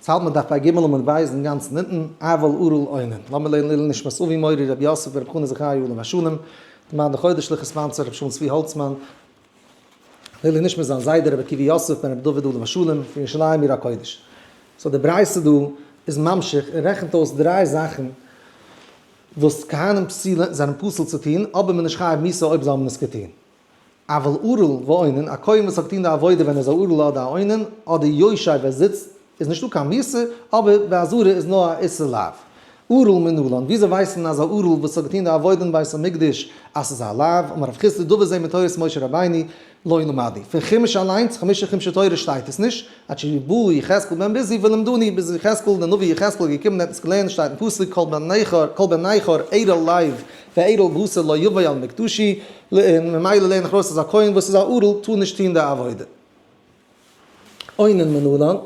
ס'האלט מען דף פ"ג עמוד ב' אינגאנצן אונטן, אבל ערל אונן. לאמיר לערנען לעילוי נשמת אבי מורי רבי יוסף ברב חנא זכריה עליו השלום, דערמאן די חודש לכה sponsor רבי שלום צבי האלצמאן, לעילוי נשמת זיין זיידע רבי עקיבא יוסף בן רבי דוד עליו השלום, פון ירושלים עיר הקודש. so די ברייתא דא איז ממשיך און רעכנט אויס דריי זאכן וואס כהנים פסולים זענען פסול צו טון, אבער מען איז נישט חייב מיתה אויב זיי האבן עס געטון. אבל ערל ואונן, א כהן וואס האט געטון די עבודה ווען ער איז א ערל אדער א אונן, אדער יושב ער זיצט, איז נישטא קיין מיתה, אבער בעזרה איז נאר א איסור לאו. ערל מנלן, וויאזוי ווייסט מען אז א ערל וואס האט געטון די עבודה אין בית המקדש אז ס'איז א לאו? אמר רב חסדא דבר זה מתורת משה רבינו לא למדנו. פון חומש אליינס, חמשה חומשי תורה שטייט עס נישט, עד שבא יחזקאל בן בוזי ולמדנו, ביז יחזקאל דער נביא יחזקאל איז געקומען און האט עס געלערנט, שטייט אין פסוק כל בן נכר כל בן נכר ערל לב וערל בשר לא יבוא אל מקדשי, און ממילא לערן איך ארויס אז א כהן וואס איז א ערל טאר נישט טון די עבודה. אונן מנלן,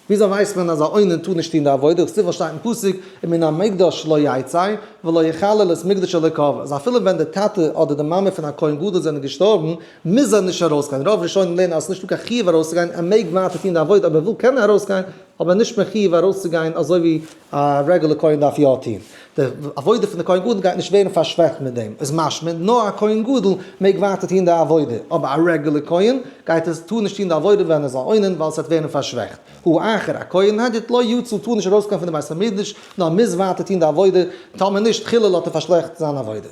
וויאזוי ווייסט מען אז א אונן טאר נישט טון די עבודה? דכתיב וואס שטייט אין פסוק, ומן המקדש לא יצא, ולא יחלל את מקדש אלוקיו, אז אפילו ווען די טאטע אדער די מאמע פון א כהן גדול זענען געשטארבן, מוז ער נישט ארויסגיין, רוב ראשונים לערנען אז עס איז נישטא קיין חיוב ארויסצוגיין, ער מעג ווייטער טון די עבודה אויב ער וויל קען ער ארויסגיין, אבער נישט מחיוב ארויסצוגיין אזוי ווי א רעגולער כהן דארף יא טון. די עבודה פון די כהן גדול גייט נישט ווערן פארשוועכט מיט דעם, איז משמע נאר א כהן גדול מעג ווייטער טון די עבודה, אבער א רעגולער כהן גייט עס טאר נישט טון די עבודה ווען ער איז א אונן ווייל עס וועט ווערן פארשוועכט. הוא אחר, א כהן הדיוט לא יצא טאר נישט ארויסגיין פון די בית המקדש נאר מוז ווייטער טון די עבודה, טאמער נישט חילול האט ער פארשלעכט זיין עבודה.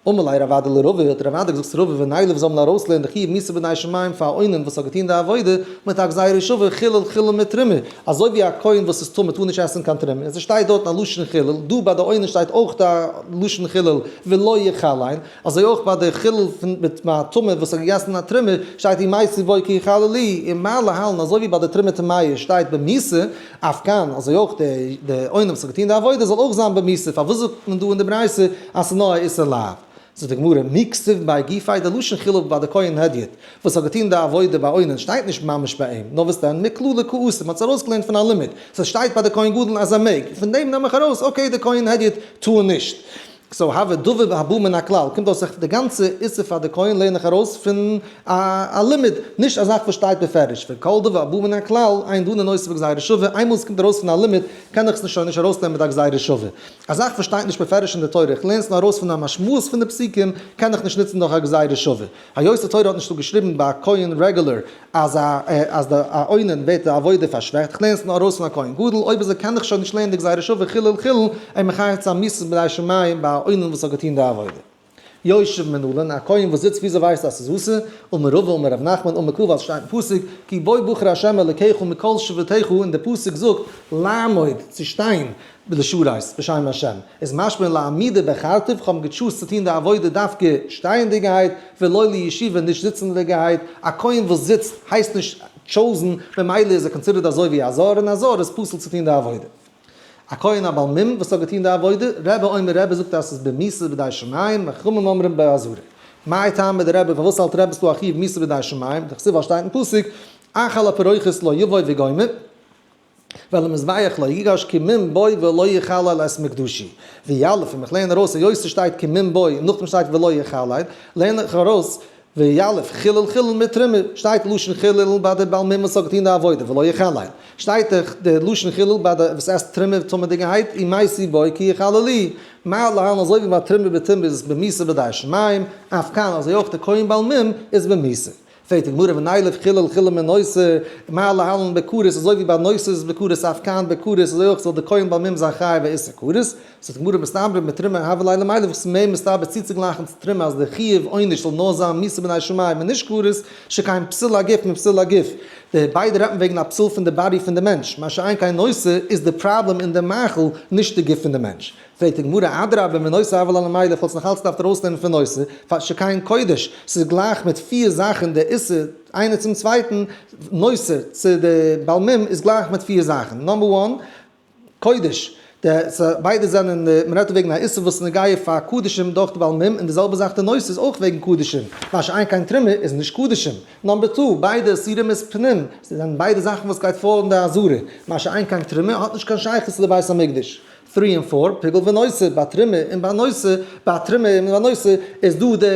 אמר ליה רב אדא לרבא, האט רב אדא געזאגט צו רבא ונילף זאל מען ארויסלערנען די חיוב מיתה בידי שמים פאר א אונן וואס האט געטון די עבודה מיט א גזירה שווה חילול חילול מיט תרומה, אזוי ווי א כהן וואס איז טמא טאר נישט עסן קיין תרומה, און ס'שטייט דארטן א לשון חילול, דא ביי די אונן שטייט אויך א לשון חילול ולא יחלל, אזוי אויך ביי די חילול פון מיט א טמא וואס האט געגעסן א תרומה שטייט ומתו בו כי יחללו, און מה להלן אזוי ווי ביי די תרומה טמאה שטייט במיתה, אף כאן, אזוי אויך די די אונן וואס האט געטון די עבודה זאל אויך זיין במיתה, פארוואס זאגט מען דא אין די ברייתא אז ס'איז נאר א איסור לאו? זאגט די גמרא, מי כתיב ביה גופיה די לשון חילול ביי די כהן הדיוט וואס האט געטון די עבודה ביי אונן שטייט נישט ממש ביי אים, נאר וואס דען, מכללא קאתי, מ'האט עס ארויסגעלערנט פון א לימוד, ס'שטייט ביי די כהן גדול אז ער מעג, פון דעם נעם איך ארויס, okay די כהן הדיוט טאר נישט. so הוי דבר הבא מן הכלל, קומט אויס איך די גאנצע איסור פאר די כהן לערן איך ארויס פון א לימוד, נישט א זאך וואס שטייט בפירוש, וכל דבר הבא מן הכלל, אין דנין אותו בגזירה שווה, איינמאל עס קומט ארויס פון א לימוד, קען איך עס נישט שוין נישט ארויסלערנען מיט א גזירה שווה. א זאך וואס שטייט נישט בפירוש אין די תורה, איך לערן עס נאר ארויס פון א משמעות פון די פסוקים, קען איך נישט נוצן דורך א גזירה שווה. היות די תורה האט נישט דא געשריבן ביי א כהן רעגולער אז א אז די א אונן ווערט די עבודה פארשוועכט, איך לערן עס נאר ארויס פון א כהן גדול, אויב אזוי קען איך שוין נישט לערנען די גזירה שווה חילול חילול און מחייב צו זיין מיתות בידי שמים ביי א אונן וואס האט געטון די עבודה. יושב מנלן, א כהן וואס זיצט וויאזוי ווייסטו אז ס'איז אסור? אמר רבא אמר רב נחמן אמר קרא ווייל ס'שטייט אין פסוק כי בו בחר ה' אלקיך מכל שבטיך און די פסוק זאגט לעמוד, צו שטיין, לשרת בשם השם, איז משמע לעמידה בחרתיו, כ'האב גע choose ט צו טון די עבודה דווקא שטייענדיגערהייט, ולא לישיבה נישט זיצנדיגערהייט, א כהן וואס זיצט הייסט נישט chosen, ממילא איז ער considered אזוי ווי א זר, און א זר איז פסול צו טון די עבודה. א כהן א בעל מום וואס האט געטון די עבודה, רבי אומר רבי זאגט אז ס'איז במיתה בידי שמים, וחכמים אומרים בעזרה. מאי טעמא דרבי פארוואס האלט רבי ס'דא א חיוב מיתה בידי שמים, דכתיב ווייל שטייט אין פסוק, אך על הפרוכת לא יבוא וגומר. ואל המזבח לא יגש כי מום בו ולא יחלל את מקדשי. ויליף און איך לערן ארויס היות ס'שטייט כי מום בו און נאכדעם שטייט ולא יחלל, לערן איך ארויס ויליף חילול חילול מתרומה, שטייט לשון חילול ביי די בעל מום וואס האט געטון די עבודה ולא יחלל, שטייט דאך די לשון חילול ביי די וואס עסט תרומה טמא'דיגערהייט ומתו בו כי יחללו, מה להלן אזוי ווי ביי תרומה בטומאה איז עס במיתה בידי שמים, אף כאן אזוי אויך די כהן בעל מום איז במיתה. פרעגט די גמרא ונילף חילול חילול מנותר, מה להלן בכרת, אזוי ווי ביי נותר איז בכרת אף כאן בכרת, אזוי אויך זאל די כהן בעל מום זיין חייב א איסור כרת. זאגט די גמרא מסתברא מתרומה הוה ליה למילף וואס איז מער מסתבר צוצוגלייכן צו תרומה אז די חיוב עונש זאל נאר זיין מיתה בידי שמים און נישט כרת, שכן פסול הגוף מפסול הגוף, די ביידע רעדט מען וועגן א פסול פון די body פון די מענטש, מה שאין כן נותר איז די פראבלעם אין די מאכל נישט די גוף פון די מענטש. פרעגט די גמרא, אדרבה מנותר הוה ליה למילף וואלסט נאך אלץ געדארפט ארויסלערנען פון נותר, פאר שכן קודש, ס'איז גלייך מיט פיר זאכן די איסור איינער צום צווייטן, נותר צו די בעל מום איז גלייך מיט פיר זאכן, number one, קודש, די ביידע זענען, מ'רעדט דא וועגן א איסור וואס איז נוגע פאר קדשים דורך די בעל מום, און די זעלבע זאך די נותר איז אויך וועגן קדשים, מה שאין כן תרומה איז נישט קדשים. number two, ביידע איסורים איז פנים, ס'זענען ביידע זאכן וואס גייט פאר אין די עזרה, מה שאין כן תרומה האט נישט קיין שייכות צו די בית המקדש. three און four, פיגול ונותר, ביי תרומה און ביי נותר, ביי תרומה און ביי נותר איז דא די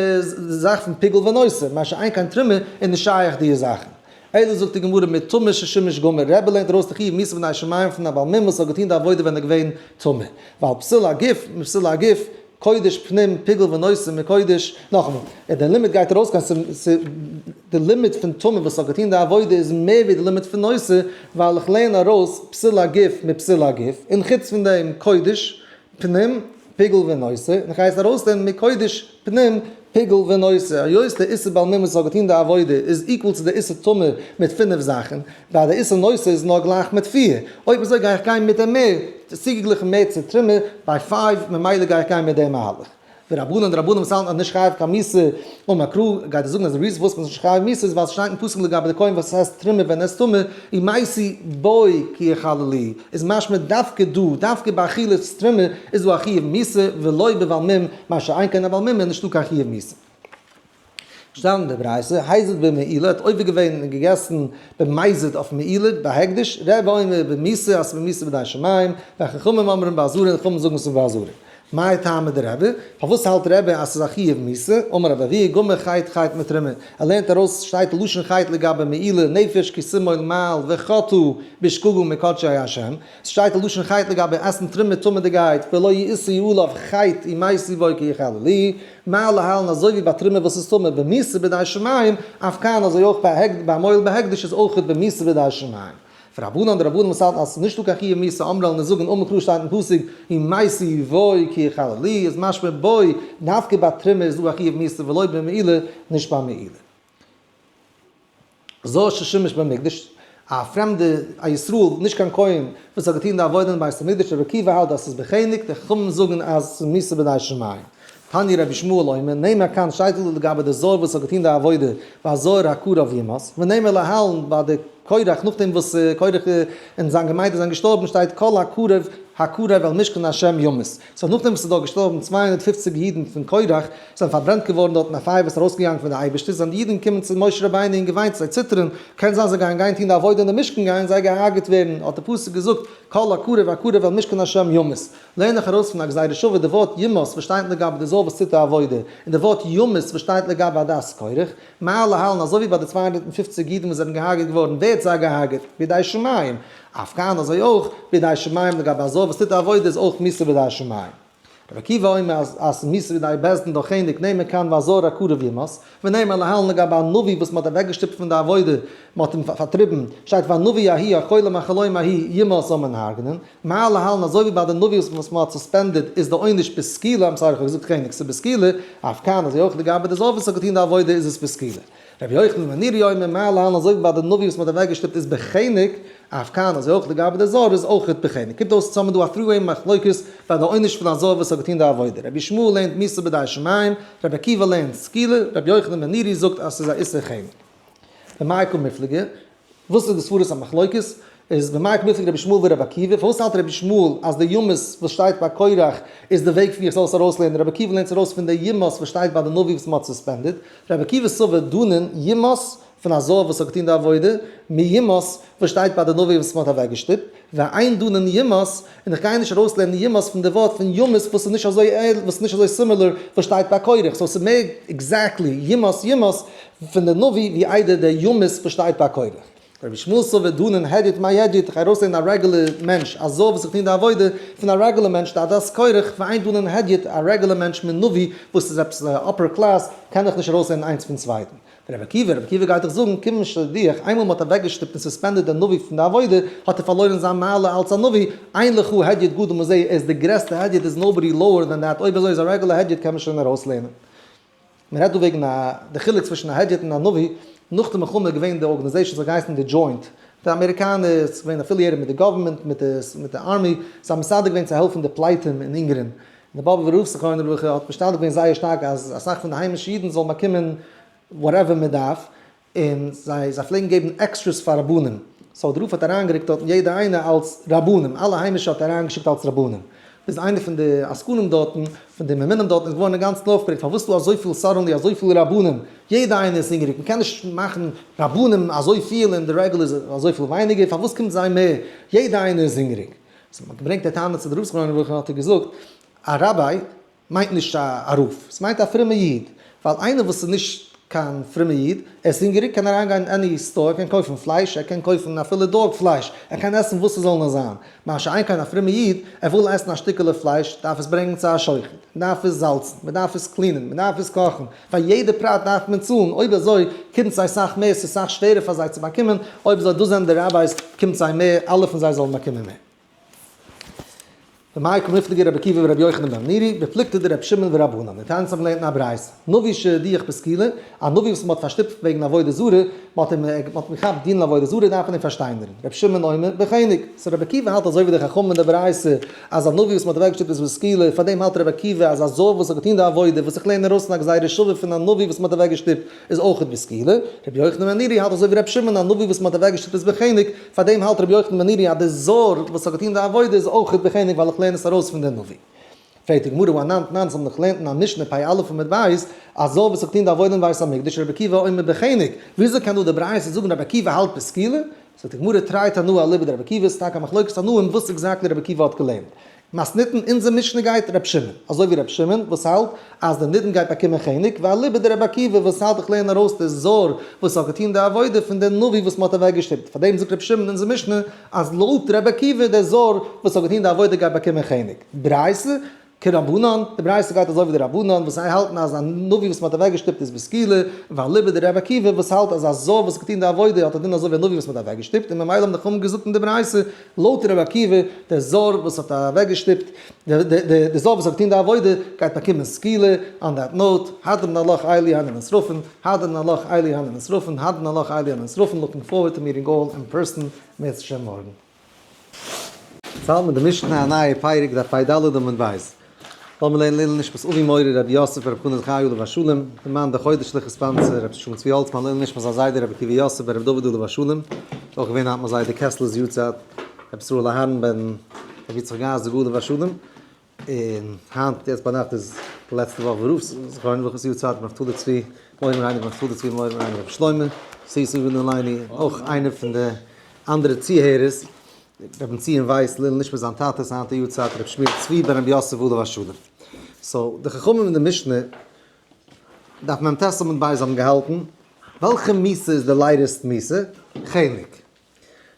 זאך פון פיגול ונותר, מה שאין כן תרומה איז נישט שייך די זאכן. אלא זאגט די גמרא מטמא ששימש גמור, רבי לערנט ארויס די חיוב מיתה בידי שמים פון א בעל מום וואס האט געטון די עבודה ווען ער געווען טמא. ווייל פסול הגוף מפסול הגוף, קודש פנים פיגול ונושא מקודש, נאכאמאל, די לימוד גייט ארויסגיין, די לימוד פון טמא וואס האט געטון די עבודה איז מער ווי די לימוד פון נושא, ווייל איך לערן ארויס פסול הגוף מפסול הגוף, און חוץ פון דעם קודש פנים פיגול ונושא, און איך גיי עס ארויסלערנען מקודש פנים פיגול ונושא, היות די איסור בעל מום וואס האט געטון די עבודה איז equal צו די איסור טמא מיט פינף זאכן, ביי די איסור נושא איז נאר גלייך מיט פיר, אויב אזוי גיי איך גיין מיט דעם מער, צוגעגליכן מער צו תרומה ביי five, ממילא גיי איך גיין מיט דעם מהלך. ורבנן די רבנן וואס האלטן אז נישט חייב קיין מיתה אמר קרא, גייט ער זאגן אז די reason פארוואס מ'איז נישט חייב מיתה איז ווייל ס'שטייט אין פסוק לגבי די כהן וואס עסט תרומה ווען ער איז טמא, ומתו בו כי יחללוהו, איז משמע דווקא דא, דווקא ביי אכילת תרומה איז דא א חיוב מיתה, ולא בבעל מום, מה שאין כן א בעל מום איז נישטא קיין חיוב מיתה. שטעלן די ברייתא, הזיד במעילה האט עובר געווען און געגעסן במזיד אויף מעילה בהקדש, רבי אומר במיתה אז ס'איז במיתה בידי שמים, וחכמים אומרים באזהרה און חכמים זאגן ס'איז באזהרה. מאי טעמא דרבי? פארוואס האלט רבי אז ס'איז א חיוב מיתה? אמר רבי אבהו גמר חטא חטא מתרומה, ער לערנט ארויס שטייט לשון חטא לגבי מעילה, נפש כי תמעול מעל וחטאה בשגגה מקדשי השם, ס'שטייט לשון חטא לגבי עסן תרומה טמא'דיגעהייט, ולא ישאו עליו חטא ומתו בו כי יחללוהו, מה להלן אזוי ווי ביי תרומה וואס איז טמא במיתה בידי שמים, אף כאן אזוי אויך ביי ביי מועל בהקדש איז אויכעט במיתה בידי שמים. ורבנן די רבנן וואס האלטן אז ס'איז נישטא קיין חיוב מיתה אמרו וועלן זאגן אמר קרא שטייט אין פסוק ומתו בו כי יחללוהו איז משמע בו דווקא ביי תרומה איז דא א חיוב מיתה ולא במעילה נישט ביי מעילה. זר ששימש במקדש, א פרעמדע, א ישראל, נישט קיין כהן, וואס האט געטון די עבודה אין בית המקדש, רבי עקיבא האלט אז ס'איז בחנק, די חכמים זאגן אז ס'איז מיתה בידי שמים. תניא רבי ישמעאל אומר, נאמר כאן שטייט דא לגבי די זר וואס האט געטון די עבודה, והזר הקרב יומת, ונאמר להלן ביי די קורח נאכדעם וואס קורח און זיין געמיינדע זענען געשטארבן שטייט כל הקרב הקרב אל משכן ה' יומת. so נאכדעם וואס ס'איז דארט געשטארבן 250 אידן פון קורח, זענען פארברענט געווארן דארט אין א פייער וואס איז ארויסגעגאנגען פון די אייבערשטער, זענען די אידן געקומען צו משה רבינו און געוויינט, זיי ציטערן, קען זיין זיי גייען גיין טון די עבודה אין די משכן גייען זיי געהארגעט ווערן, האט די פסוק געזאגט, כל הקרב הקרב אל משכן ה' יומת. לערן איך ארויס פון א גזירה שווה די ווארט יומת וואס שטייט לגבי די זר וואס טוט די עבודה, און די ווארט יומת וואס שטייט לגבי עדת קורח, מה להלן אזוי ווי ביי די 250 אידן וואס זענען געהארגעט געווארן ווערט זיי געהארגעט בידי שמים, אף כאן אזוי אויך בידי שמים לגבי א זר וואס טוט די עבודה איז אויך מיתה בידי שמים. רבי עקיבא אומר אז אז מיתה בידי בית דין דאך חנק נאמר כאן והזר הקרב יומת, ונאמר להלן לגבי א נביא וואס מען האט אוועקגעשטופט פון די עבודה, מען האט אים פארטריבן, שטייט והנביא ההוא החולם החלום ההוא יומת זאל מען הרג'נען, מה להלן אזוי ווי ביי די נביא וואס מען האט suspended איז די עונש בסקילה, I'm sorry איך האב געזאגט חנק, ס'איז בסקילה, אף כאן אזוי אויך לגבי די זר וואס האט געטון די עבודה איז עס בסקילה. רבי יוחנן בן נורי אומר מה להלן אזוי ווי ביי די נביא וואס מען האט אוועקגעשטופט איז בחנק, אף כאן אזוי אויך לגבי די זר איז אויכעט בחנק. קומט אויס צוזאמען דא א three-way מחלוקת ביי די עונש פון א זר וואס האט געטון די עבודה. רבי ישמעאל לערנט מיתה בידי שמים, רבי עקיבא לערנט סקילה, רבי יוחנן בן נורי זאגט אז ס'איז א איסור חנק. במאי קא מיפלגי? וואס איז די סברת המחלוקת? איז במאי קא מיפלגי רבי ישמעאל ורבי עקיבא? פארוואס האלט רבי ישמעאל אז די יומת וואס שטייט ביי קורח איז די וועג ווי איך זאל עס ארויסלערנען? רבי עקיבא לערנט עס ארויס פון די יומת וואס שטייט ביי די נביא וואס מ'האט suspended. רבי עקיבא סבר דנין יומת פון א זר וואס האט געטון די עבודה, מיומת וואס שטייט ביי די נביא וואס מ'האט אוועקגעשטופט, ואין דנין יומת, און איך גיי נישט ארויסלערנען יומת פון די ווארט פון יומת וואס איז נישט אזוי וואס איז נישט אזוי similar וואס שטייט ביי קורח, so ס'איז מער exactly יומת יומת פון די נביא ווי איידער די יומת וואס שטייט ביי קורח. רבי ישמעאל סבר דנין הדיוט מהדיוט, איך גיי ארויסלערנען א רעגולער מענטש א זר וואס איך טון די עבודה, פון א רעגולער מענטש דעדת קורח, ואין דנין הדיוט א רעגולער מענטש מנביא וואס איז עפעס upper class, קען איך נישט ארויסלערנען איינס פון צווייטן. רבי עקיבא, רבי עקיבא גייט דאך זאגן, כיון שהדיח, איינמאל מ'האט אוועקגעשטופט און suspended דעם נביא פון די עבודה, האט ער פארלוירן זיין מעלה אלס א נביא, אין לך הדיוט גדול מזה, ער איז די גרעסטע הדיוט, איז nobody lower than that, אויב אזוי איז א רעגולער הדיוט קען מען שוין ארויסלערנען. מען רעדט דא וועגן א די חילוק צווישן א הדיוט און א נביא, נאך די מלחמה איז געווען די organization וואס האט געהייסן די Joint, די אמעריקאנער, ס'איז געווען affiliated מיט די גאווערמענט, מיט די מיט די army, זיי האבן מסדר געווען צו העלפן די פליטים אין אונגערין, און די באבובער רב זכרונו לברכה האט משתדל געווען זייער שטארק אז אסאך פון די היימישע אידן זאלן באקומען whatever מען דארף, און זיי זיי פלעגן געבן extras פאר רבנים, so די רב האט אריינגערוקט דארטן יעדע איינע אלס רבנים, אלע היימישע האט ער אריינגעשיקט אלס רבנים, ביז איינער פון די עסקנים דארטן, פון די ממונים דארטן איז געווארן אינגאנצן אויפגערעגט, פארוואס איז דא אזויפיל suddenly אזויפיל רבנים, יעדע איינער איז הונגעריג, מען קען נישט מאכן רבנים אזויפיל און די רעגולערס אזויפיל ווייניגער, פארוואס קומט זיי מער, יעדע איינער איז הונגעריג. so מען האט געברענגט די טענה צו די רב זכרונו לברכה האט ער געזאגט, א ראביי מיינט נישט א רב, ס'מיינט א פרומע איד, ווייל איינער וואס איז נישט. קיין פרומע איד, ער איז הונגעריג, קען אריין גיין אין any store, קען קויפן פלייש, ער קען קויפן אפילו dog פלייש, ער קען עסן וואס ס'זאל נאר זיין. מה שאין כן א פרומע איד, ער וויל עסן א שטיקעלע פלייש, דארף עס ברענגען צו א שוחט, מען דארף עס זאלצן, מען דארף עס clean ען, מען דארף עס קאכן, פאר יעדע פרט דארף מען צאלן, אויב אזוי קומט זיי סאך מער, ס'איז סאך שווערער פאר זיי צו באקומען, אויב אזוי דאס זענען די rabbis, קומט זיי מער, אלע פון זיי זאלן באקומען מער. במאי קמיפלגי רבי עקיבא ורבי יוחנן בן נורי, בפלוגתא דרבי שמעון ורבנן, די תנאים האבן געלערנט אין א ברייתא, נביא שהדיח בסקילה, א נביא וואס מען האט פארשטופט וועגן עבודה זרה, מען האט אים מען האט אים געכאפט דינען עבודה זרה דארף מען אים פארשטיינערן, רבי שמעון אומר, בחנק, so רבי עקיבא האלט אזוי ווי די חכמים אין די ברייתא, אז א נביא וואס מען האט אוועקגעשטופט איז בסקילה, פארדעם האלט רבי עקיבא אז א זר וואס האט געטון די עבודה, וואס איך לערן ארויס פון א גזירה שווה פון א נביא וואס מען האט אוועקגעשטופט, איז אויכעט בסקילה. רבי יוחנן בן נורי האלט אזוי ווי רבי שמעון, א נביא וואס מען האט אוועקגעשטופט איז בחנק, פארדעם האלט רבי יוחנן בן נורי אז די זר וואס האט געטון די עבודה איז אויכעט בחנק ווייל איך לערן עס ארויס פון די נביא. פרעגט די גמרא, והא אנן תנן, אונז האבן דאך געלערנט אין א משנה פ"א עמוד ב', א זר וואס האט געטון די עבודה אין בית המקדש, רבי עקיבא אומר בחנק, וויאזוי קען דא די ברייתא זאגן רבי עקיבא האלט בסקילה? זאגט די גמרא, תרי תנאי אליבא דרבי עקיבא, ס'איז טאקע א מחלוקת תנאים וואס exactly רבי עקיבא האט געלערנט. מתניתין, אונזער משנה גייט ר' שמעון, אזוי ווי ר' שמעון וואס האלט אז די נידון גייט באקומען חנק, ואליבא דרבי עקיבא וואס האלט איך לערן ארויס די זר וואס האט געטון די עבודה פון די נביא וואס מ'האט אוועקגעשטופט, פארדעם זאגט ר' שמעון אין אונזער משנה אז לויט רבי עקיבא די זר וואס האט געטון די עבודה גייט באקומען חנק. ברייתא, כרבנן, די ברייתא גייט אזוי ווי די רבנן וואס זיי האלטן אז א נביא וואס מ'האט אוועקגעשטופט איז בסקילה, ואליבא דרבי עקיבא וואס האלט אז א זר וואס האט געטון די עבודה האט א דין אזוי ווי א נביא וואס מ'האט אוועקגעשטופט, און ממילא האבן די חכמים געזאגט אין די ברייתא לויט רבי עקיבא, דער זר וואס האט אוועקגעשטופט, דער זר וואס האט געטון די עבודה גייט באקומען סקילה, on that note, הדרן עלך אלו הן הנשרפין, הדרן עלך אלו הן הנשרפין, הדרן עלך אלו הן הנשרפין, looking forward to meeting all in person אם ירצה השם מארגן. יעצט האלט מען די משנה א נייע פרק דף פ"ד עמוד ב'. לאמיר לערנען לעילוי נשמת אבי מורי רבי יוסף ברב חנא זכרי' עליו השלום, די מאן די חודש'ליכע sponsor רבי שלום צבי האלצמאן לעילוי נשמת זיין זיידע רבי עקיבא יוסף ברב דוד עליו השלום, אויך געווען היינט מיין זיידע קעסלער'ס יארצייט רבי ישראל אהרן בן רבי יצחק אייזיק עליו השלום, און היינט יעצט ביינאכט איז די לעצטע וואך ברוב זכרונו לברכה'ס יארצייט רבי נפתלי צבי מוהר"ן רבי נפתלי צבי מוהר"ן רבי שלמה זיסו בנעלינו, אויך איינער פון די אנדערע צוהערערס רבי בנציון ווייס לעילוי נשמת זיין טאטע'ס היינט יארצייט רבי שמואל צבי בן רבי יוסף עליו השלום. so די חכמים אין די משנה דף מ"ט עמוד ב' האבן געהאלטן, וועלכע מיתה איז די lightest מיתה? חנק.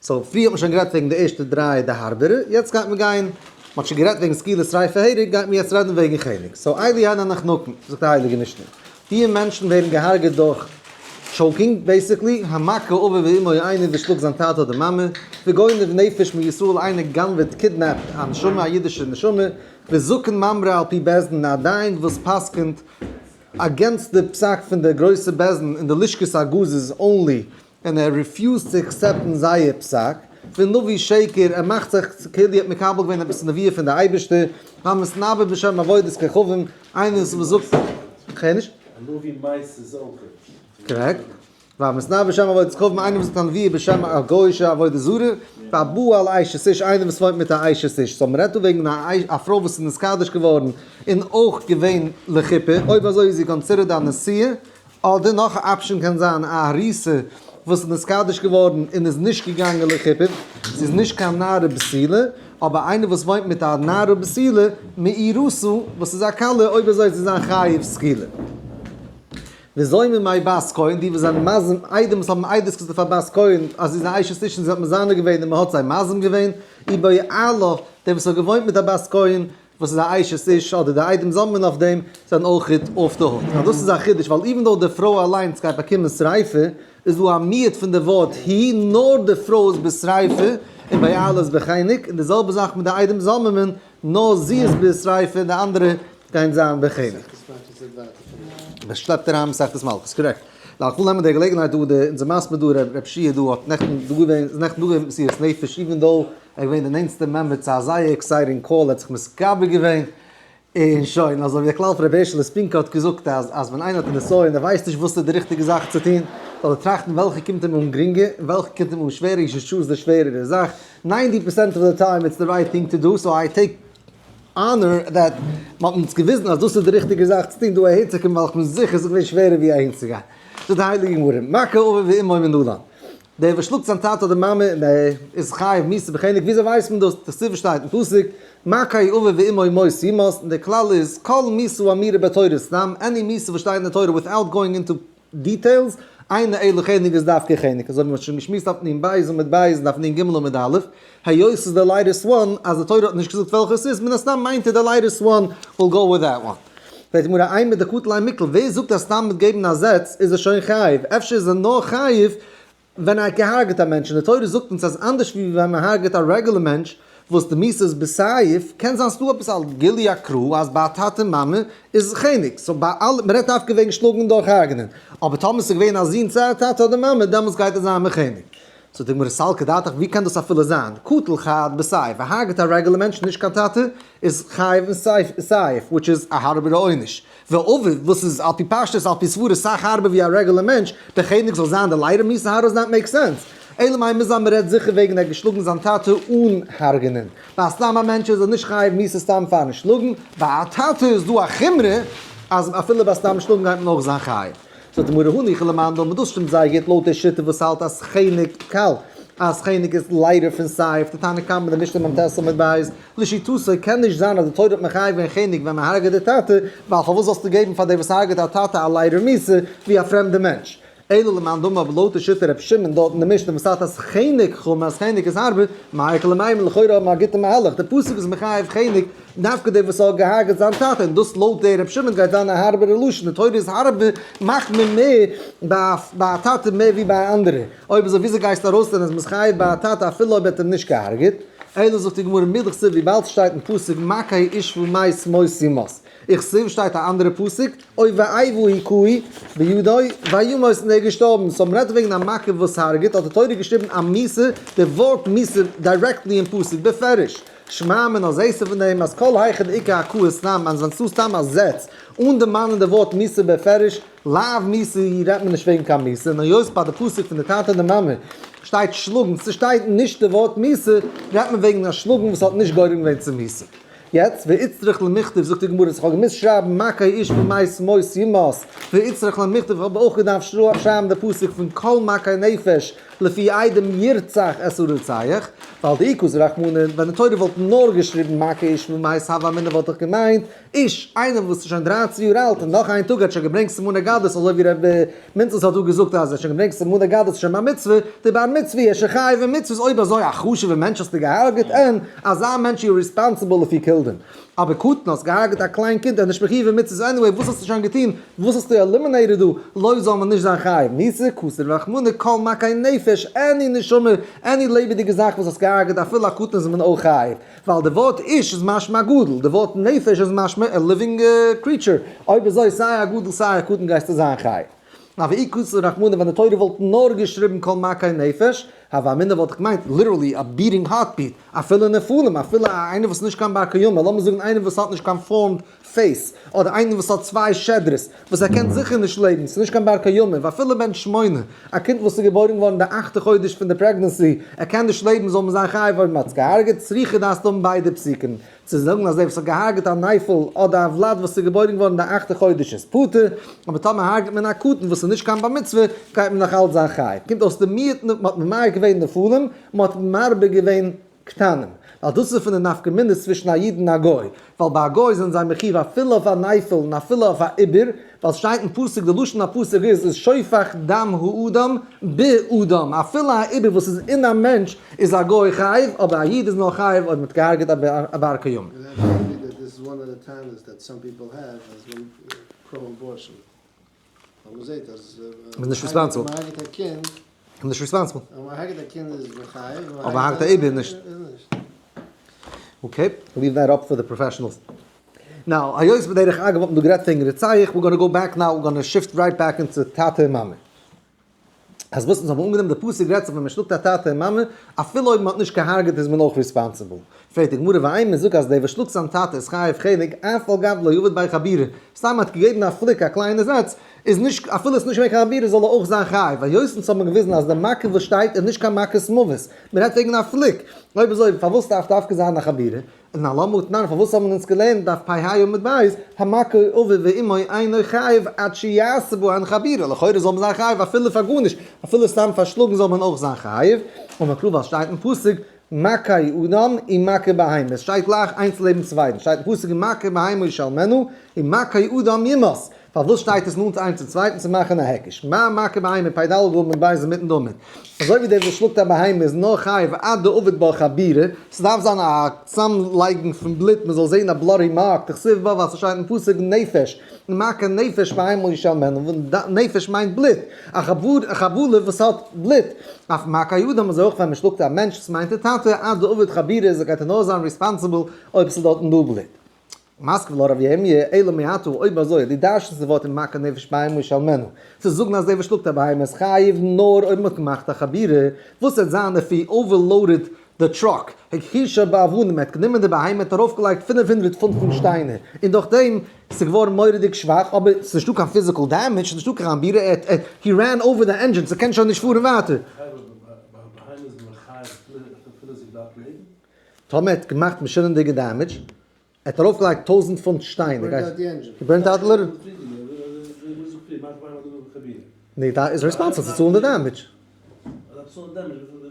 so פריער האט מען שוין גערעדט וועגן די ערשטע דריי די הארבערע, יעצט גייט מען גיין, מען האט שוין גערעדט וועגן סקילה שריפה הרג, גייט מען יעצט רעדן וועגן חנק. so אלו הן הנחנקין, זאגט די הייליגע משנה, די מענטשן ווערן געהארגעט דורך choking basically, המכה אביו ואמו איינער וואס שלאגט זיין טאטע אדער מאמע, וגונב נפש מישראל איינער גנב'עט kidnap ט א נשמה א אידישע נשמה, וזקן ממרא על פי בית דין א דיין וואס פסק'נט against די פסק פון די גרויסע בית דין אין די לשכת הגזית only און ער refuse ט צו accept ן זייער פסק, ונביא שקר, ער מאכט זיך כאילו ער האט מקבל געווען עפעס נבואה פון די אייבערשטער, והמתנבא בשם עבודת כוכבים, איינער וואס זאגט, כ'הער נישט. א נביא מייסט איז אויך. correct. והמתנבא בשם עבודת כוכבים, איינער וואס זאגט א נבואה בשם א גוי'אישע עבודה זרה, והבא על אשת איש, איינער וואס וואוינט מיט א אשת איש, so מ'רעדט דא וועגן א פרוי וואס איז נתקדש געווארן און אויך געווען לחופה, אויב אזוי איז זי considered א נשואה, אדער נאך א option קען זיין א ארוסה וואס איז נתקדש געווארן און איז נישט געגאנגען לחופה, ס'איז נישט קיין נערה בתולה, אבער איינער וואס וואוינט מיט א נערה בתולה מאורסה וואס איז א כלה, אויב אזוי איז זי זיין חייב סקילה. וזוממי בת כהן, די וואס זענען מזים עדים וואס האבן עדות געזאגט אויף א בת כהן אז זי איז א אשת איש און זי האט מזנה געווען און מען האט זיי מזים געווען, ובועלה, דער וואס האט געוואוינט מיט א בת כהן וואס איז א אשת איש אדער די עדים זאמלען אויף דעם זענען אויך off the hook. נאר דאס איז א חידוש ווייל even though די פרוי אליינס גייט באקומען שריפה איז דא א מיעוט פון די ווארט היא נאר די פרוי איז בשריפה און בועלה איז בחנק און די זעלבע זאך מיט די עדים זוממין נאר זי איז בשריפה און די אנדערע גייען זיין בחנק. עס שלעפט אריין מסכת מלקות, correct. נאר איך וויל נעמען די געלעגנהייט דא, די אונזער מסביר דא ר' שיע דא האט נעכטן דא געווען, איז נעכטן דא געווען מיט מסירת נפש, even though ער איז געווען די נענטסטע member צו א זייער exciting call, ער האט זיך מתגבר געווען, און שוין, אזוי ווי דער כלל פון רבי הערשעלע ספינקא האט געזאגט אז אז ווען איינער האט א נסיון און ער ווייסט נישט וואס איז די ריכטיגע זאך צו טון, זאל ער טראכטן וועלכע קומט אים אן גרינגער און וועלכע קומט אים אן שווערער, you should choose די שווערערע זאך, 90% of the time it's the right thing to do, so I take honor that מ'האט אונז געוויזן אז דאס איז די ריכטיגע זאך צו טון דא אהערצוקומען ווייל איך בין זיכער ס'איז געווען שווערער ווי אהינצוגיין. זאגט די הייליגע גמרא, מכה אביו ואמו מנלן, דער וואס שלאגט זיין טאטע אדער מאמע און ער איז חייב מיתה בחנק, וויאזוי ווייסט מען דאס? דכתיב שטייט אין פסוק, מכה אביו ואמו מות יומת, און דער כלל איז, כל מיתה האמורה בתורה סתם, any מיתה וואס שטייט אין די תורה without going into. details, אינו אלא חנק איז דווקא חנק, אזוי ווי מ'האט שוין געשמועסט אויף נון בית עמוד בית און אויף נון גימל עמוד א', היות ס'איז די lightest one, אז די תורה האט נישט געזאגט וועלכע ס'איז, מן הסתם מיינט ער די lightest one, we'll go with that one. פרעגט די גמרא אימר דקטל ליה מקל, ווער זאגט אז סתם מיט געבן א זעץ איז ער שוין חייב, אפשר איז ער נאר חייב ווען ער האט געהארגעט א מענטש, און די תורה זאגט אונז אז אנדערש ווי ווען מען הארגעט א רעגולער מענטש וואס די מיתה איז בסייף, קען זיין ס'דא עפעס א גילוי הקרא אז ביי א טאטע מאמע איז חנק, so ביי אלע, מען רעדט דווקא וועגן שלאגן דורך הרג'נען, אבער טאמער ס'איז געווען א זון צו א טאטע אדער מאמע דעמאלטס גייט עס זיין מחנק. זאגט די גמרא סלקא דעתך ווי קען דאס אפילו זיין, קטל חד בסייף, א הרג'ט א רעגולער מענטש נישט קיין טאטע איז חייב אין סייף, which איז א הארבערע עונש. ואביו, וואס איז על פי פשטות על פי סברה סאך הארבער ווי א רעגולער מענטש, די חנק זאל זיין די לייטער מיתה, how does that make sense? אלא מאי מוז זיין מ'רעדט זיכער וועגן ער האט געשלאגן זיין טאטע אן הרג'נען. ביי א סתם א מענטש איז ער נישט חייב מיתה סתם פארן שלאגן, ביי א טאטע איז דא א חומרא אז אפילו ביי סתם שלאגן גייט מען אויך זיין חייב. זאגט די גמרא הניחא למאן דאמר דאס שטימט זייער גוט לויט די שיטה וואס האלט אז חנק קל אז חנק איז לייטער פון סייף, די תנא קמא די משנה מ"ט עמוד ב', לשיטתו קען נישט זיין אז די תורה האט מחייב געווען חנק ווען מען הרג'עט די טאטע, ווייל פארוואס זאלסטו געבן פאר דער וואס הרג'עט א טאטע א לייטער מיתה ווי א פרעמדע מענטש? אלא למאן דאמר אבער לויט די שיטה ר' שמעון דארט אין די משנה וואס האלט אז חנק חמור אז חנק איז הארבער, מאי איכא למימר לכאורה האבן א גוטע מהלך, די פסוק איז מחייב חנק דווקא דער וואס האט געהארגעט זיין טאטע, און דאס לויט דער ר' שמעון גייט זיין א הארבערע לשון, די תורה איז הארבער מאכט מען מער ביי א טאטע מער ווי ביי אנדערע, אויב אזוי וויאזוי גייסטו ארויסלערנען אז מ'איז חייב ביי א טאטע אפילו אויב ער האט אים נישט געהארגעט? אלא זאגט די גמרא מדכתיב וויבאלד ס'שטייט אין פסוק מכה איש ומת מות יומת, וכתיב שטייט א אנדערע פסוק או ואיבה הכהו בידו וימת און ער איז געשטארבן, so מ'רעדט וועגן א מכה וואס הרג'ט האט די תורה געשריבן א מיתה, די ווארט מיתה directly אין פסוק בפירוש, שמע מינה זעהסטו פון דעם אז כל היכא דאיכא הכאה סתם אז ווען ס'איז סתם א זעץ אן דערמאנען די ווארט מיתה בפירוש, לאו מיתה היא רעדט מען נישט וועגן קיין מיתה, און היות ביי די פסוק פון די טאטע און די מאמע שטייט שלאגן, ס'שטייט נישט די ווארט מיתה, רעדט מען וועגן א שלאגן וואס האט נישט גורם געווען צו מיתה. יעצט, ואיצטריך למיכתב, זאגט די גמרא, איך האב געמוזט שרייבן מכה איש ומת מות יומת, ואיצטריך למיכתב, איך האב אויך געדארפט שרייבן די פסוק פון כל מכה נפש, לפי עדים ירצח את הרוצח, ווייל דאי כתב רחמנא, ווען די תורה וואלט נאר געשריבן מכה איש ומת הוה אמינא וואלט איך געמיינט, איש, איינער וואס איז שוין 13 יאר אלט און נאך איין טאג האט שוין געברענגט סימני גדלות אזוי ווי ר' מינצעס האט דא געזאגט אז ער האט שוין געברענגט סימני גדלות שוין ביי מצוה, די בר מצוה איז שוין חייב אין מצוות אויב אזוי א חשוב'ע מענטש האסטו געהארגעט און אזא מענטש you're responsible if you killed him. אבער קטן האסט געהארגעט א קליין קינד ער איז נישט מחיוב אין מצוות anyway וואס האסטו שוין געטון וואס האסטו eliminated דא לא זאל מען נישט זיין חייב מיתה כתב רחמנא כל מכה נפש any נשמה any לעבעדיגע זאך וואס האסט געהארגעט אפילו א קטן איז מען אויך חייב. ווייל די ווארט איש איז משמע א גדול, די ווארט נפש איז משמע א living creature, אויב אזוי סיי א גדול סיי א קטן גייסטו זיין חי. אבער אי כתב רחמנא ווען די תורה וואלט נאר געשריבן כל מכה נפש, הוה אמינא וואלט איך געמיינט literally א beating heartbeat, אפילו נפלים, אפילו איינער וואס איז נישט קיין בר קיימא, לאמיר זאגן איינער וואס האט נישט קיין formed face, אדער איינער וואס האט צוויי שדרות, וואס ער קען זיכער נישט לעבן, ס'איז נישט קיין בר קיימא, ואפילו בן שמונה, א קינד וואס איז געבוירן געווארן די אכטע חודש פון די pregnancy, ער קען נישט לעבן, זאל מען זיין חייב אויב מ'האט עס געהארגעט, צריכא דארפסטו האבן ביידע פסוקים, צו זאגן אז דער וואס האט געהארגעט א נפל אדער א ולד וואס איז געבוירן געווארן די אכטע חודש איז פטור, אבער טאמער הארגעט מען א קטן וואס איז נישט קיין בר מצוה, גייט מען נאך אלץ זיין חייב. קומט אויס די מיעוט, מ'האט ממעט געווען נפלים, מ'האט מרבה געווען קטנים, ווייל דאס איז פון די נפקא מינות צווישן א איד און א גוי, ווייל ביי א גוי זענען זיי מחיוב אפילו אויף א נפל און אפילו אויף א עובר, ווייל ס'שטייט אין פסוק די לשון הפסוק איז איז שופך דם האדם באדם, אפילו א עובר וואס איז אין א מענטש איז א גוי חייב, אבער א איד איז נאר חייב אויב מ'האט געהארגעט א בר קיימא. מ'איז נישט responsible. מ'איז נישט responsible. אבער הרג'ט א עובר נישט. Okay, leave that up for the professionals. Now, היות בדרך אגב האט מען דא גערעדט וועגן רוצח, we're gonna go back now, we're gonna shift right back into טאטע און מאמע. אז וואס אונז האבן אנגענומען די פסוק רעדט זיך ווען מען שלאגט א טאטע און מאמע, אפילו אויב מען האט נישט געהארגעט איז מען אויך responsible. פרעגט די גמרא ואימא זאג אז דער וואס שלאגט זיין טאטע איז חייב חנק אף על גב לא עבד ביה חבורה, סתם האט געגעבן א פליק א קליינע זעץ, איז נישט אפילו עס איז נישט געווען קיין חבורה זאל ער אויך זיין חייב, היות אונז האבן געוויזן אז די מכה וואס שטייט איז נישט קיין מכת מוות, מען רעדט וועגן א פליק, אויב אזוי פארוואס דארף דווקא זיין א חבורה? און אלמה תנן פארוואס האבן אונז געלערנט דף פ ה עמוד ב', המכה אביו ואמו אינו חייב עד שיעשה בהן חבורה, לכאורה זאל מען זיין חייב אפילו פאר גארנישט, אפילו סתם פאר שלאגן זאל מען אויך זיין חייב, אמר קרא ווייל שטייט אין פסוק מכה אדם און מכה בהמה, עס שטייט גלייך איינס לעבן צווייטן, שטייט אין פסוק מכה בהמה ישלמנה און מכה אדם יומת. פארוואס שטייט עס נאנט איינס צום צווייטן צו מאכן א היקש? מה מכה בהמה פ"ד עמוד ב' אינמיטן די עמוד. אזוי ווי דער וואס שלאגט א בהמה איז נאר חייב עד דעביד בה חבורה, ס'דארף זיין א צאמלייגן פון בלוט מ'זאל זען א bloody mark, דכתיב בה ווייל ס'שטייט אין פסוק נפש, מכה נפש בהמה ישלמנה, נפש מיינט בלוט, א חבלה וואס האט בלוט, אף מכה אדם אזוי אויך ווען מ'שלאגט א מענטש וואס מיינט די טאטע, עד דעביד חבורה איז גייט ער נאר זיין responsible אויב ס'איז דארטן דא בלוט. מתקיף לה רב ירמיה, אלא מעתה, אויב אזוי, דו דרש'נסט די ווארט אין מכה נפש בהמה ישלמנה, צו זאגן אז דער וואס שלאגט א בהמה איז חייב נאר אויב מ'האט געמאכט א חבורה, וואס וועט זיין if he overloaded the truck, הכחישה באבנים, ער האט גענומען די בהמה האט ארויפגעלייגט 500 פונט פון שטיינער, און דורך דעם ס'איז געווארן מורא'דיג שוואך, אבער ס'איז נישטא קיין physical damage, ס'איז נישטא קיין חבורה, ער האט, he ran over the engine, ס'קען שוין נישט פארן ווייטער. טאמער ער האט געמאכט משונה'דיגע damage, ער האט ארויפגעלייגט 1000 פונט שטיין, he burned out the ני, דא איז responsible צו צאלן די damage.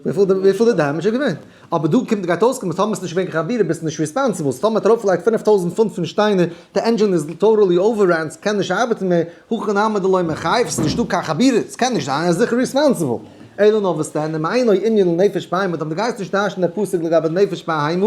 וויפיל די damage איז געווען. אבער דא קומט גייט אויסקומען טאמער ס'נישט געווען קיין חבורה ביסטו נישט responsible. טאמער האט ארויפגעלייגט 5000 פונט פון שטיינער, די engine איז totally overran, ס'קען נישט ארבעטן מער, הכי נמי דלא מיחייב, ס'איז נישטא קיין חבורה, ס'קען נישט זיין, ער איז זיכער responsible. אלא נאר וואס דען, אם אינו ענין לנפש בהמה, טאמער דו גייסט נישט דרש'ן דער פסוק לגבי נפש בהמה,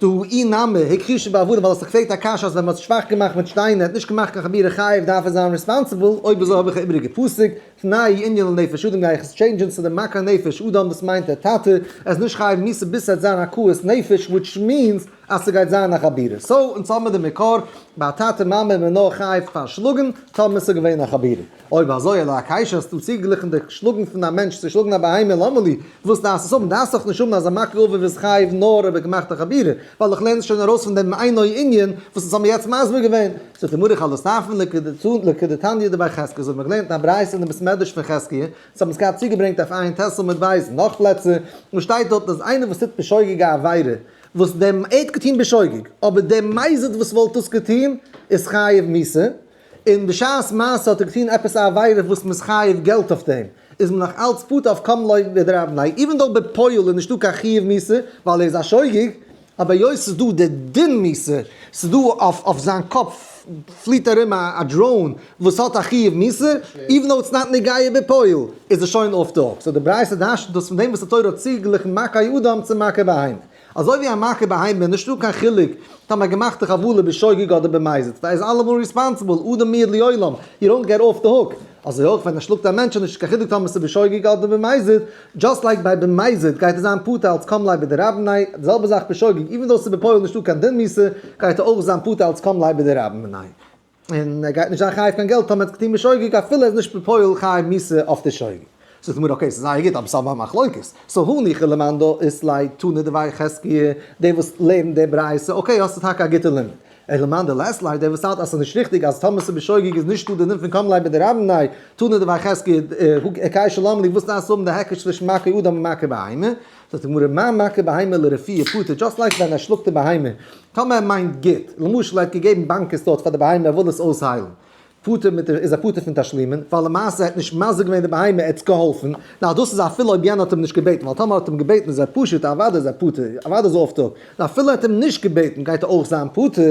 דהא אי נמי הכחישה באבנים, ווייל האסט דאך געפרעגט א קשיא אז ווען מ'האט שוואך געמאכט מיט שטיינער האט נישט געמאכט קיין חבורה חייב דארף ער זיין responsible, אויב אזוי האב איך א איבעריגע פסוק, תנאי ענין לנפש אדם גיי איך עס change ען צו די מכה נפש אדם דאס מיינט דער טאטע, ער איז נישט חייב מיתה ביז ס'וועט זיין הכאת נפש which means אז ס'גייט זיין א חבורה, so אונז האמיר די מקור ביי א טאטע מאמע איז מען נאר חייב פאר שלאגן טאמער ס'איז געווען א חבורה. אויב אזוי אלא אקיישא האסטו צוגעגליכן די שלאגן פון א מענטש צו שלאגן א בהמה למה לי, וואס דארפסט עס האבן? דארפסט דאך נישט האבן אז א מכה אביו איז חייב נאר אויב ער האט געמאכט א חבורה, ווייל איך לערן עס שוין ארויס פון דעם אינו ענין וואס אונז האבן יעצט מסביר געווען. זאגט די גמרא חלסתפן לכדתניא דבי חזקיה, אזוי האט מען געלערנט אין א ברייתא אין די בית מדרש פון חזקיה, אונז האבן עס געהאט צוגעברענגט אויף עיין ט' עמוד ב' און נאך פלעצער, און שטייט דארטן אז איינער וואס טוט בשוגג א עבירה, וואס דער ער האט געטון בשוגג, אבער דער מזיד וואס וואלט דאס געטון איז חייב מיתה, און בשעת מעשה האט ער געטון עפעס א עבירה וואס מ'איז חייב געלט אויף דעם, איז מען נאך אלץ פטור אויף קם ליה בדרבה מיניה, even though בפועל איז נישטא קיין חיוב מיתה ווייל ער איז א שוגג, אבער היות ס'איז דא די דין מיתה, ס'איז דא אויף זיין קאפ פליט ארום א drone וואס האט א חיוב מיתה, even though it's not נוגע בפועל, איז עס שוין off the hook. So די ברייתא דרש'נט דאס פון דעם וואס די תורה האט צוגעגליכן מכה אדם צו מכה בהמה. אזוי ווי א מכה בהמה איז נישטא קיין חילוק טאמער געמאכט די חבלה בשוגג אדער במזיד, ער איז אלעמאל responsible, אדם מועד לעולם, you don't get off the hook. אזוי אויך ווען ער שלאגט א מענטש איז נישט קיין חילוק טאמער ס'איז בשוגג אדער במזיד, just like ביי במזיד גייט ער זיין פטור אלץ קם ליה בדרבה מיניה, די זעלבע זאך בשוגג, even though ס'איז בפועל נישטא קיין דין מיתה, גייט ער אויך זיין פטור אלץ קם ליה בדרבה מיניה. און ער גייט נישט זיין חייב קיין געלט טאמער ער האט געטון בשוגג אפילו ער איז נישט בפועל חייב מיתה אויף די שוגג. זאגט די גמרא okay ס'איז זייער גוט אבער ס'איז אבער א מחלוקת, so הניחא למאן דאית ליה תנא דבי חזקיה, דער וואס לערנט די ברייתא okay האסטו טאקע א גוטע לימוד, אלא למאן דלית ליה דער וואס האלט אז ס'איז נישט ריכטיג אז טאמער ס'איז בשוגג איז נישטא די דין פון קם ליה בדרבה מיניה, תנא דבי חזקיה הקישא למה לי וואס דארפסטו האבן די היקש צווישן מכה אדם און מכה בהמה? זאגט די גמרא מה מכה בהמה לרפואה פטור, just like ווען ער שלאגט די בהמה, טאמער ער מיינט גוט, למשל ער האט געגעבן באנקעס דארט פאר די בהמה ער וויל עס אויסהיילן, פטור מיט איז ער פטור פון תשלומין, ווייל למעשה ער האט נישט מזיק געווען די בהמה ער האט עס געהאלפן, נאר דאס איז אפילו אויב יענער האט אים נישט געבעטן, ווייל טאמער האט אים געבעטן איז ער פשוט אוודאי איז ער פטור, אוודאי איז ער off the hook, נאר אפילו ער האט אים נישט געבעטן גייט ער אויך זיין פטור,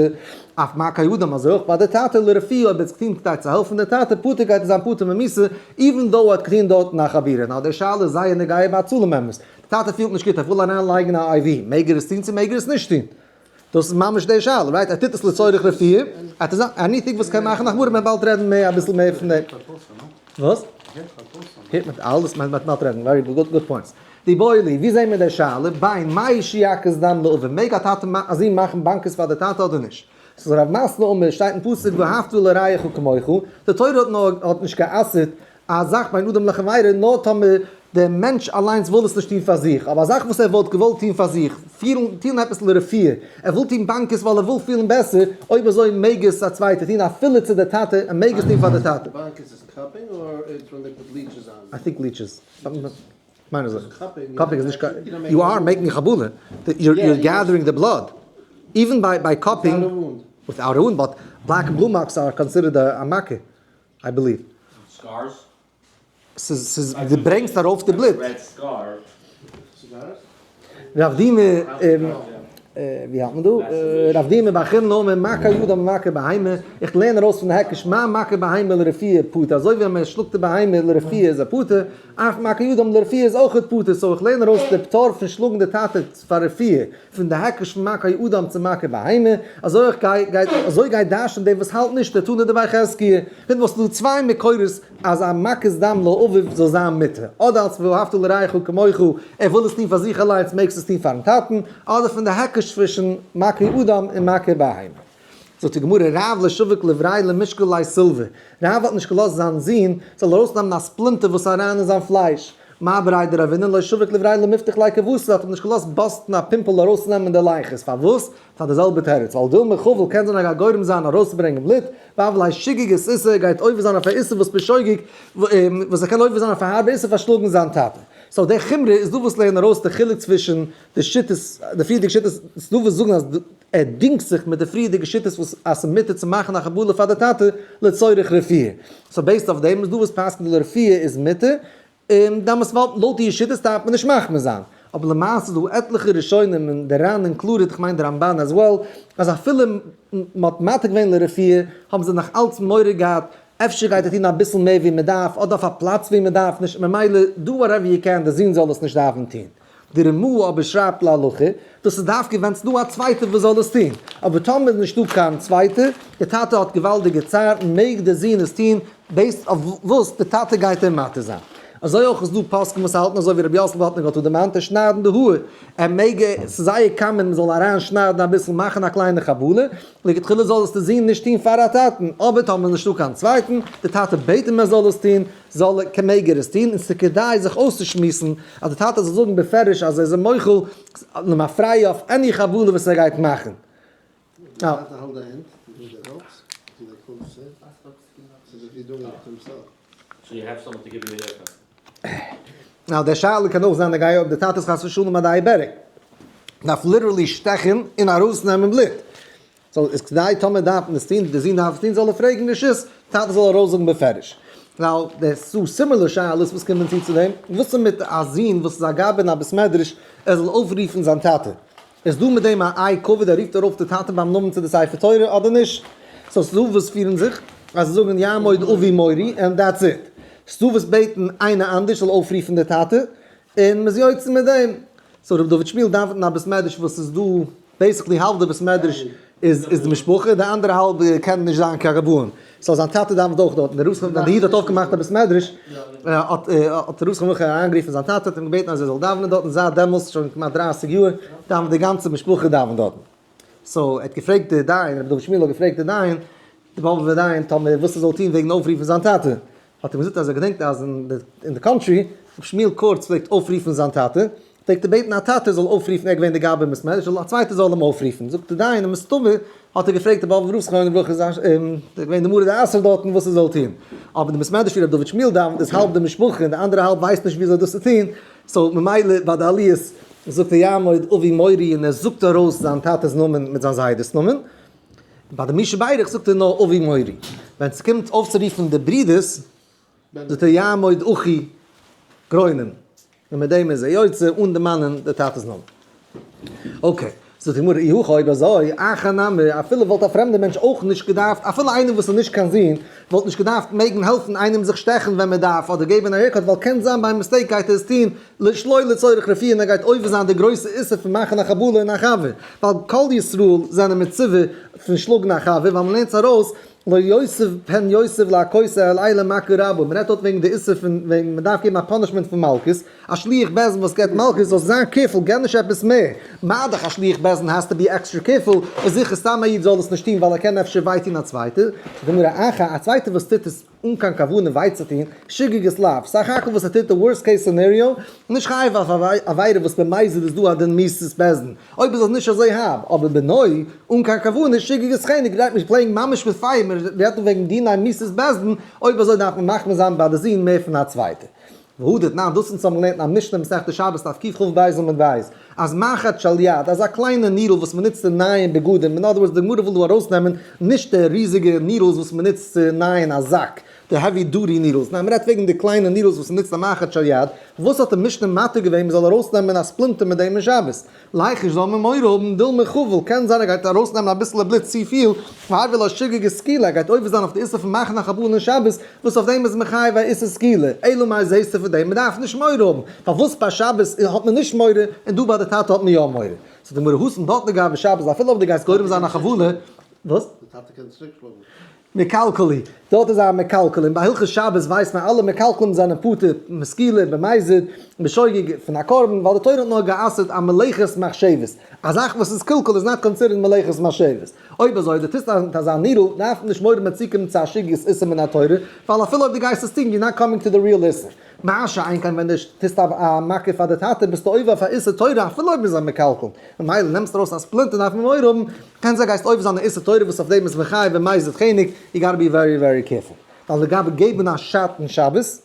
אף מכה אדם אזוי אויך ביי די טאטע לרפואה אויב ער האט עס געטון כדי צו העלפן די טאטע פטור גייט ער זיין פטור ממיתה, even though ער האט געטון דארטן א חבורה, נאר די שאלה איז זייער נוגע ביי הצלה members, די טאטע פילט נישט גוט ער וויל אריין לייגן א IV, מעג ער עס טון צו מעג ער עס נישט טון? דאס איז ממש די שאלה, right? ער טוט עס לצורך רפואה, ער האט עס anything וואס קען מאכן החמרה, מען באלד רעדן מער אביסל מער פון דעם. וואס? הערט מיט אלעס, מען וועט באלד רעדן, very good, good points. די בוילי, ווי זעהן מיר די שאלה? בין מהו שיקיז דם לאביו, מעג א טאטע א זון מאכן באנקעס פאר די טאטע אדער נישט? ס'איז רב מתנא אמר, שטייט אין פסוק ואהבת לרעך כמוך, די תורה האט נאר האט נישט גע'אסר'ט א זאך בין אדם לחבירו נאר טאמער דער מענטש אליינס וויל עס נישט טון פאר זיך, אבער א זאך וואס ער וואלט געוואלט טון פאר זיך, פילן, טון עפעס לרפואה, ער וויל טון באנקעס ווייל ער וויל פילן בעסער, אויב אזוי מעג עס א צווייטער טון אפילו צו דער טאטע, ער מעג עס טון פאר דער טאטע. באנקעס איז cupping or it's when they put leeches on? I think leeches. מיין אזוי. Cupping איז נישט קיין, you are making חבלה, you're gathering the blood, even by by cupping, without a wound, but black and blue marks are considered א מכה, I believe. Scars? ס'איז ס'איז דו ברענגסט ארויף די בלוט. רב דימי. ווי האלט מען דא? רב דימי בר חיננא אמר מכה אדם מכה בהמה, איך לערן ארויס פון די היקש מה מכה בהמה לרפואה פטור, אזוי ווי ווען מען שלאגט די בהמה לרפואה איז ער פטור, אף מכה אדם לרפואה איז אויכעט פטור, so איך לערן ארויס די פטור פון שלאגן די טאטע פאר רפואה פון די היקש פון מכה אדם צו מכה בהמה, אזוי אויך גייט אזוי גייט דרש'ן דער וואס האלט נישט די תנא דבי חזקיה, קומט וואס ס'איז דא צוויי מקורות אז א מכת דם לאביו זאל זיין מותר, אדער אלס ואהבת לרעך כמוך, ער וויל עס טון פאר זיך אליינס מעגסט עס טון פארן טאטן, אדער פון די היקש צווישן מכה אדם און מכה בהמה. זאגט די גמרא, רב לא שביק לבריה למישקל ליה סולבא, רב האט נישט געלאזט זיין זון זאל ארויסנעמען א splinter וואס איז אריין אין זיין פלייש, מה בריה דרבינא לא שביק לבריה למיפתח ליה כוותא, האט אים נישט געלאזט bust ן א pimple ארויסנעמען די לייכעס, פארוואס? פאר די זעלבע תירוץ, ווייל דילמא חביל קען זיין א גורם זיין ארויסצוברענגען בלוט, והוה ליה שגגת איסור גייט עובר זיין אויף א איסור וואס בשוגג, וואס ער קען עובר זיין אויף א הארבע איסור פאר שלאגן זיין טאטע. so די חומרא איז דא וואס לערנען ארויס די חילוק צווישן די שיטות, די פריערדיגע שיטות, ס'איז דא וואס זאגן אז ער דינגט זיך מיט די פריערדיגע שיטות וואס אז ס'איז מותר צו מאכן א חבלה פאר די טאטע לצורך רפואה. so based אויף דעם איז דא וואס פסק'נען לרפואה איז מותר, און דאמאלס וואלט לויט די שיטות דארף מען נישט מחמיר זיין. אבער למעשה איז דא עטליכע ראשונים און די רן included, איך מיין די רמבן as well, אז אפילו מ'האט מתיר געווען לרפואה, האבן זיי נאך אלץ מורא געהאט, אפשר גייט ער טון אביסל מער ווי מ'דארף, אדער אויף א פלאץ ווי מ'דארף נישט, ממילא do whatever you can די זון זאל עס נישט דארפן טון. די רמא אבער שרייבט להלכה, דאס איז דווקא ווען ס'דא א צווייטער וואס זאל עס טון, אבער טאמער איז נישטא קיין צווייטער, די טאטע האט געוואלדיגע צער, מעג די זון עס טון, based אויף וואס די טאטע גייט אים מתיר זיין. אזוי אויך איז דא פוסקים וואס האלטן אזוי ווי רבי יאסל וואלטניק האט דא דערמאנט, ער שניידן די האר, ער מעג, ס'איז זייער common מ'זאל אריין שניידן אביסל מאכן א קליינע חבלה, לכתחילה זאל עס די זון נישט טון פאר א טאטן, אבער טאמער איז נישטא קיין צווייטן, די טאטע בעט אים ער זאל עס טון, זאל ער, קען מעג ער עס טון, און ס'איז כדאי זיך אויסצושמועסן אז די טאטע זאל זאגן בפירוש אז ער איז אים מוחל למפרע אויף any חבלה וואס ער גייט מאכן. די טאטע האלט די הענט, do that helps? Do they call the same? So if he's doing it himself. So you have someone to give you a haircut. Now די שאלה קען אויך זיין לגבי אויב די טאטע איז חס ושלום א diabetic. דארף literally שטעכן און ארויסנעמען בלוט. so איז כדאי טאמער דארף מען עס טון, די זון דארף עס טון, זאל ער פרעגן רשות, טאטע זאל ארויסזאגן בפירוש. Now, די so similar שאלות וואס קומען צו צו דעם, וואס איז מיט א זון וואס איז א גבאי אין א בית מדרש, ער זאל אויפרופן זיין טאטע? איז דא מיט דעם א איי כבוד ער רופט ארויף די טאטע ביים נאמען צו די ספר תורה אדער נישט? so ס'דא וואס פירן זיך אז זיי זאגן יעמוד אבי מורי and that's it. ס'דא וואס בעטן איינער אנדערש זאל אויפרופן די טאטע און מ'איז יוצא מיט דעם. so ר' דוד שמואל דאווענט אין א בית מדרש וואס איז דא basically האלב די בית מדרש איז איז די משפחה די אנדערע האלב קענען נישט זיין קיין רבנים. so זיין טאטע דאווענט אויך דארט און דער רב זכרונו ווען די איד האט אויפגעמאכט א בית מדרש האט האט ר' זכרונו לברכה אריינגערופן זיין טאטע האט אים געבעטן אז ער זאל דאווענען דארט און זייט דעמאלס שוין כמעט דרייסיג יאר דאווענט די גאנצע משפחה דאווענט דארטן. so ער האט געפרעגט די דיין, רבי דוד שמואל האט געפרעגט די דיין, די באבובער דיין, טאמער וואס ער זאל טון וועגן אויפרופן זיין טאטע, האט ער געזאגט אז ער געדענקט אז אין די country, רבי שמואל קורץ פלעגט אויפרופן זיין טאטע, פלעגט ער בעטן א טאטע זאל אויפרופן, ער איז געווען די גבאי אין בית מדרש, זאל א צווייטער זאל אים אויפרופן, זאגט די דיין, מסתמא האט ער געפרעגט די באבובער רב זכרונו לברכה, איז געווען די מרא דאתרא דארטן וואס ער זאל טון, אבער די בית מדרש ווי רבי דוד שמואל דאווענט איז האלב די משפחה און די אנדערע האלב ווייסט נישט וויאזוי דאס צו טון, so ממילא ביי די עליות זאגט ער יעמוד אבי מורי און ער זאגט ארויס זיין טאטע'ס נאמען מיט זיין זיידע'ס נאמען, ביי די מי שברך זאגט ער נאר אבי מורי, ווען ס'קומט אויפצורופן די ברידערס זאגט ער יעמוד אחי גרונם, און מיט דעם איז ער יוצא אן דערמאנען די טאטע'ס נאמען. Okay, זאגט די גמרא אי הכי אויב אזוי, אחר נמי, אפילו וואלט א פרעמדער מענטש אויך נישט געדארפט, אפילו איינער וואס איז נישט קיין זון, וואלט נישט געדארפט מעגן העלפן איינעם זיך שטעכן ווען מען דארף, אדער געבן א haircut, ווייל קען זיין by mistake גייט ער עס טון שלא לצורך רפואה און ער גייט עובר זיין די גרויסע איסור פון מאכן א חבלה אין א חבר, ווייל כל ישראל זענען מצווה פון שלאגן א חבר, ווייל מען לערנט עס ארויס לא יוסיף פן יוסיף להכות על אלה מכה רבו, מען רעדט דארט וועגן די איסור פון ווען מען דארף געבן א punishment פון מלקות, א שליח בית דין וואס געבט מלקות זאל זיין careful געב נישט עפעס מער, מה דאך א שליח בית דין has to be extra careful, איז זיכער סתם א איד זאל עס נישט טון ווייל ער קען אפשר וויי טון א צווייטער, זאגט די גמרא אחר, א צווייטער וואס טוט עס אן קיין כוונה וויי צו טון, שגגת לאו, סך הכל וואס ער טוט די worst case scenario, נישט חייב אויף עבירה וואס במזיד איז דא א דין מיתת בית דין, אויב איז עס נישט אזוי הארב, אבער בנוי, אן קיין כוונה, שגגת חנק, גייט נישט playing ממש מיט פייער, מען רעדט דא וועגן דיני מיתת בית דין, אויב אזוי דארף מען מחמיר זיין ביי די זון מער פון א צווייטער. והא דתנן, דאס אונז האבן געלערנט אין א משנה מסכת שבת דף קכ"ב עמוד ב', אז מחט של יד, אזא קליינע needle וואס מען נוצט צו נייען בגדים, in other words די גמרא וויל דא ארויסנעמען נישט די ריזיגע needles וואס מען נוצט צו נייען א זאק, די heavy duty needles, ניין מען רעדט וועגן די קליינע needles וואס מען נוצט א מחט של יד, פארוואס האט די משנה מתיר געווען מ'זאל ארויסנעמען א splinter מיט דעם אין שבת? ליחוש זאל מען מורא האבן דילמא חביל, קען זיין ער גייט ארויסנעמען אביסעלע בלוט צופיל, והויא לה שגגת סקילה, ער גייט עובר זיין אויף די איסור פון מאכן א חבלה אין שבת, וואס אויף דעם איז מחייב א איסור סקילה, אלא מאי זעהסטו פון דעם מ'דארף נישט מורא האבן, פארוואס ביי שבת האט מען נישט מורא און דא ביי די טאטע האט מען יא מורא? זאגט די גמרא התם דארט לגבי שבת אפילו אויב דו גייסט גורם זיין א חבלה, וואס? די טאטע קען צוריק שלאגן. מקלקלי, דארט איז א מקלקל, און ביי הלכות שבת ווייסט מען אלע מקלקלים זענען פטור מסקילה במזיד, בשוגג פון א קרבן, ווייל די תורה האט נאר גע'אסר'ט א מלאכת מחשבת, א זאך וואס איז קלקול איז not considered מלאכת מחשבת. אויב אזוי דו טוסט מיט אזא needle דארף מען נישט מורא האבן צוקומען צו א שגגת איסור מן התורה, ווייל אפילו אויב דו גייסט עס טון you're not coming to the real איסור. מה שאין כן ווען דו טוסט א מכה פאר די טאטע ביסטו עובר אויף א איסור תורה אפילו אויב מ'איז א מקלקל, ממילא נעמסט ארויס א splinter דארף מען מורא האבן, קען זיין גייסט עובר זיין א איסור תורה וואס אויף דעם איז מחייב במזיד חנק, you gotta be very very careful. ווייל לגבי געבן א shot אין שבת,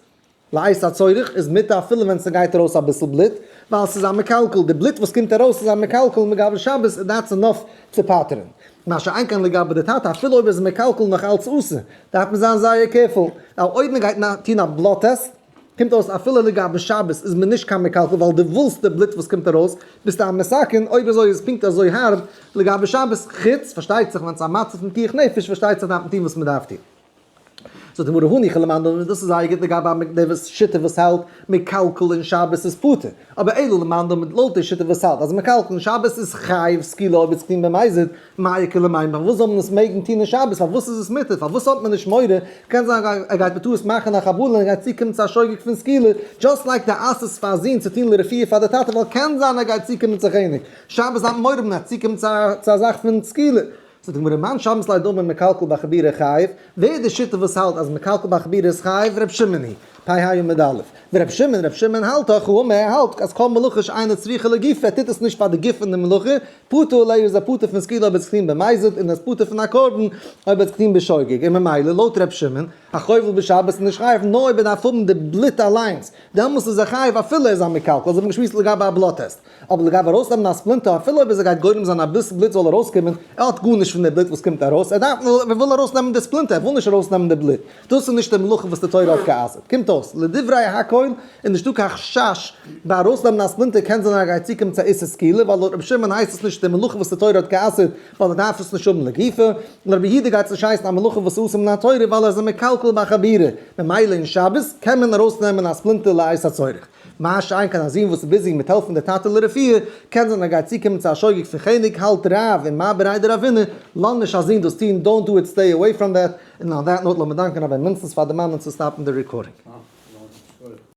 לעת הצורך, איז מותר אפילו ווען ס'גייט ארויס אביסל בלוט, ווייל ס'איז א מקלקל, די בלוט וואס קומט ארויס איז א מקלקל לגבי שבת, that's enough צו פטר'ן. מה שאין כן לגבי די טאטע, אפילו אויב ער איז מקלקל נאך אלץ אסור, דארף מען זיין זייער careful, ווייל אויב מען גייט טון א blood test, קומט אויס אפילו לגבי שבת איז מען נישט קיין מקלקל ווייל דו ווילסט די בלוט וואס קומט ארויס, ביסטו א מסכן, אויב אזוי איז פונקט אזוי הארב לגבי שבת, חוץ פארשטייט זיך ווען ס'איז א מצב פון פיקוח נפש פארשטייט זיך דארף מען טון וואס מען דארף טון. זאגט די גמרא הניחא למאן דאמר, דאס איז זייער גוט לגבי די וואס שיטה וואס האלט מקלקל אין שבת איז פטור, אבער אלא למאן דאמר לויט די שיטה וואס האלט אז מקלקל אין שבת איז חייב סקילה אויב איז געטון במזיד, מאי איכא למימר פארוואס זאל מען עס מעגן טון אין שבת פארוואס איז עס מותר פארוואס האט מען נישט מורא, קען זיין ער גייט בטעות מאכן א חבלה און ער גייט צוקומען צו א שוגג פון סקילה, just like די אסר'סט פאר א זון צו טון לרפואה פאר די טאטע ווייל קען זיין ער גייט צוקומען צו חנק, שבת דארף מען מורא האבן ער גייט צוקומען צו א זאך פון סקילה. זאגט די גמרא מאן שמעת ליה דאמר מקלקל בחבורה חייב, ווער איז די שיטה וואס האלט אז מקלקל בחבורה איז חייב? ר' שמעון היא, פ ה עמוד א', ור' שמעון, ר' שמעון האלט דאך, הוא אומר, ער האלט אז כל מלאכה שאינה צריכה לגופה, ער טוט עס נישט פאר די גוף פון די מלאכה, פטור עליה איז ער פטור פון סקילה אויב ער האט עס געטון במזיד, און ער איז פטור פון א קרבן אויב ער האט עס געטון בשוגג, און ממילא לויט ר' שמעון, א חובל בשבת איז נישט חייב נאר אויב ער דארף האבן די בלוט אליינס, דעמאלס איז ער חייב אפילו ער איז א מקלקל, אזוי האט מען געשמועסט לגבי א blood test. אבער לגבי ארויסנעמען א splinter אפילו אויב עס גייט גורם זיין אביסל בלוט זאל ארויסקומען, ער האט גארנישט פון די בלוט וואס קומט ארויס, ער דארף נאר, ער וויל ארויסנעמען די splinter, ער וויל נישט ארויסנעמען די בלוט, דאס איז נישט די מלאכה וואס די תורה האט גע'אסר'ט. קומט אויס, לדברי הכל איז נישטא קיין חשש ביי ארויסנעמען א splinter קען זיין ער גייט צוקומען צו א איסור סקילה, ווייל לויט רבי שמעון הייסט עס נישט די מלאכה וואס די תורה האט גע'אסר'ט ווייל ער דארף עס נישט האבן לגופו, און רבי יהודה גייט עס נישט הייסן א מלאכה וואס איז אסור מן התורה ווייל ער איז א מקלקל בחבורה, ממילא אין שבת קען מען ארויסנעמען א splinter לעת הצורך. מה שאין כן א זון וואס איז busy מיט העלפן די טאטע לרפואה, קען זיין ער גייט צוקומען צו א שוגג פון חנק, האלט רב און מה בריה דרבינא, לאז נישט א זון דאס טון, don't do it stay away from that, און on that note לאמיר דאנקען רבי מינצעס פאר דערמאנען צו stop ן די recording.